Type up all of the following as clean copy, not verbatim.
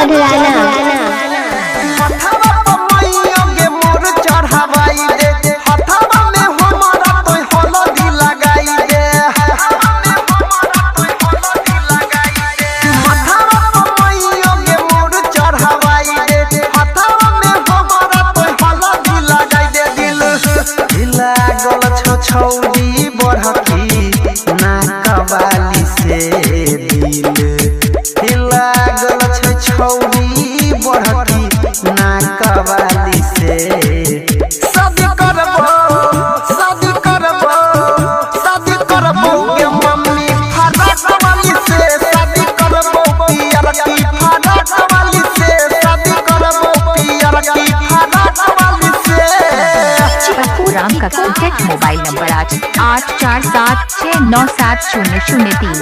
चौधराना। हथवा पर मैया के मोर चढ़ावाई दे, हथवा में हमारा तो हलदी लगाई दे। हथवा पर मैया के मोर चढ़ावाई दे, हथवा में हमारा तो हलदी लगाई दे। दिल लागल छौ छौरी बढ़की नाकवाली से, दिल लागल छौ छौरी बढ़की नाकवाली से। शादी करबो, शादी करबो, शादी करबो गे मम्मी फराक वाली से, शादी करबो पियर की फराक वाली से, शादी करबो पियर की फराक वाली से। पप्पू राम का कॉन्टैक्ट मोबाइल नंबर 8 8 4 7 6 9 7 0 0 3।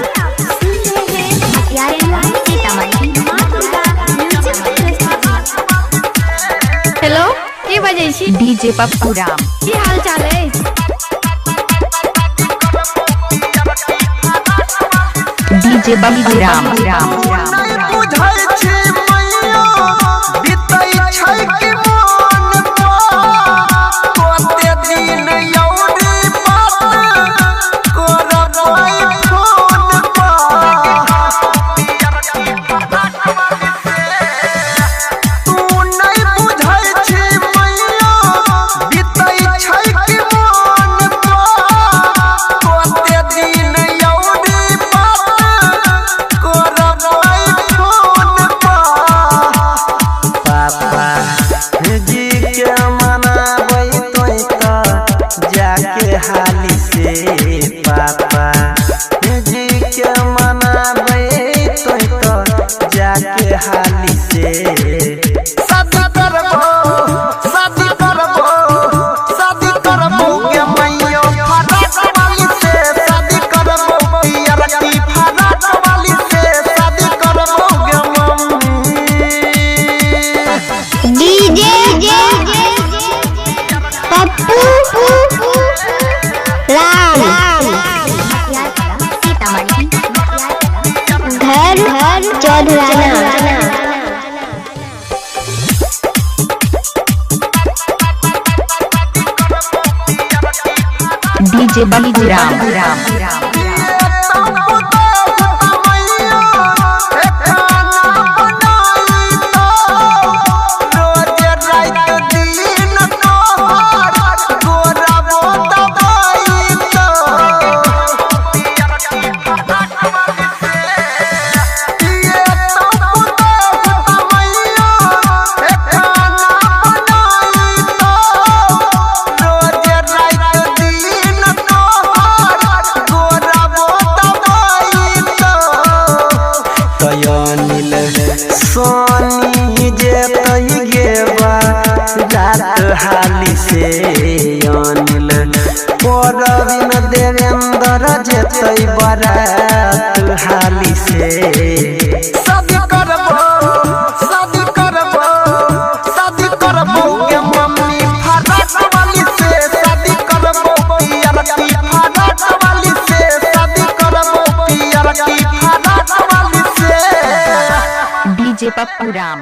सुन रहे हैं मटियारा सीतामढ़ी माँ दुर्गा म्यूजिक की प्रस्तुति। हेलो, के बजै छी? डीजे पप्पू राम। की हाल चाल अछि? डीजे पप्पू राम राम राम। नहि बुझै छी मैया बितै छै कि मोन पर, कते दिन यौरी बात करबै फोन पर। तू नहि बुझै छी मैया बितै छै कि मोन पर, कते दिन यौरी बात करबै फोन पर। पापा जी के मनाबै तोय त जाके हाली से, पापा जी के मनाबै तोय त जाके हाली से। शादी करबो, शादी करबो, शादी करबो गे मैया फराक वाली से, शादी करबो पियर की फराक वाली से, शादी करबो गे मम्मी। डीजे पप्पू राम। मटियारा सीतामढ़ी। घर चौधराना। डीजे पप्पू राम राम राम। तयनिल सोनी जे तई गेबा रात हाली से, अनिल परवीन देवेंद्र जेतई बरात हाली से। शादी करबो, शादी करबो, शादी करबो गे मम्मी फराक वाली से, शादी करबो पियर की फराक वाली से, शादी करबो पियर की फराक वाली से। डीजे पप्पू राम।